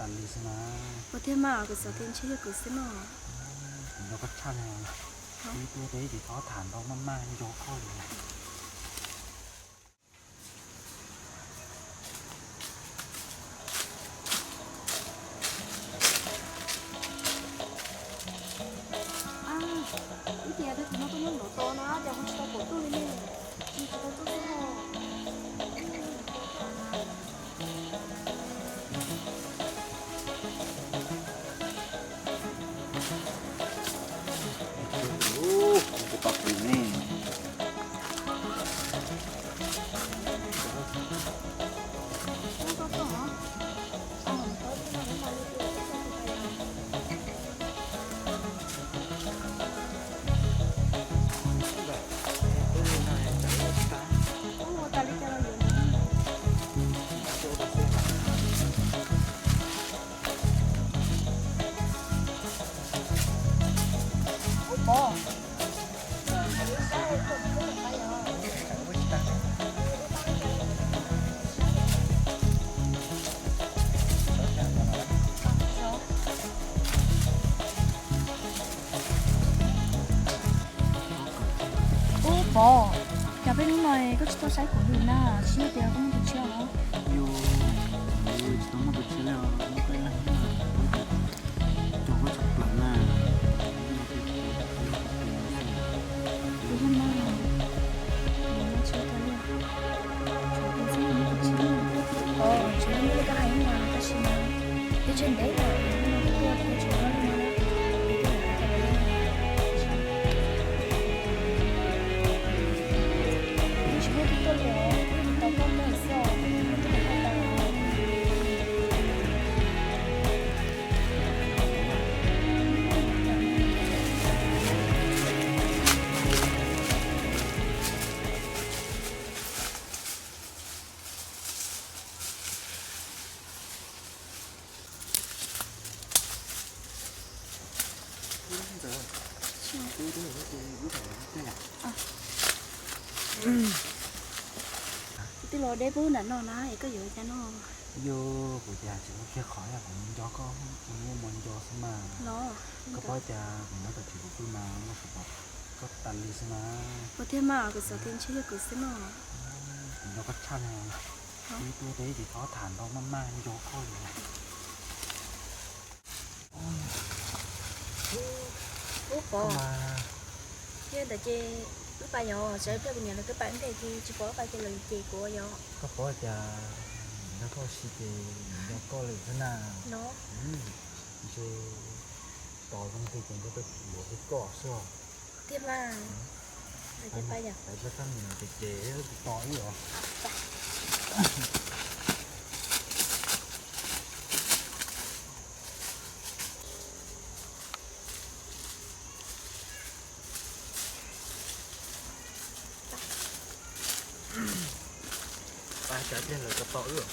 tas li xwb na. Ua thiab mas, kuv xav tias ntshe yog kuv xwb no. Kuv nco koj tshaj li. Ib pliag peb tsis txhob tham ntau maj maj nco koj li. Ib tias tus no tuaj nyob nraud tos no ces ho tsis tau pom tuaj li ne. Tsis tau tuaj xwb no. Tus pab kuv ne. Ub Pov, cas peb hnub no koj tsis tuaj saib kuv li na, tsis yog tias koj muaj tus tshiab los? Yus, yus tsis tau muaj tus tshiab li os, muaj koj ib leeg xwb mas, ua cas cog koj tshaj plaws na. Tus yog no, tus no tshiab tau li. Tshuav tus txheej muaj tus tshiab, tshuav li koj hais mas tab sis mas twb tseg ntev lawm, hnub no kuv tuaj thiab tshuav koj li no. Tab sis muaj tus tuaj li os, tos koj mus xwb os, tus tuaj li koj tas. Kuv twb los deb pub nram no na es koj yuav ua cas no? Yog kuv tias tsis ua kiag qhov yog kuv mus nco koj, kuv muaj mus nco xwb mas. Koj paub cas kuv nyob tom tsev kuv pw mas muaj sawv daws koj tas li xwb na. Ua thiab mas, kuv xav tias ntshe yog kuv xwb no. Kuv nco koj tshaj li. Ib pliag peb tsis txhob tham ntau maj maj nco koj li. Ub Pov, yog ntawd ces wb pais yom, tsam ib pliag kuv niam lawv twb pais ntej ces tsis pom wb pais ces lawv yuav cem kuv yom. Koj paub cas nrog koj ua si ces nco koj li xwb na. No. Ntshe tos zoo li ces nco koj yuav li koj xwb os. Tiag mas. Pais yom. Pais txog niam ces ces tos wb os. Pais tsam pliag lawv tau tos wb os.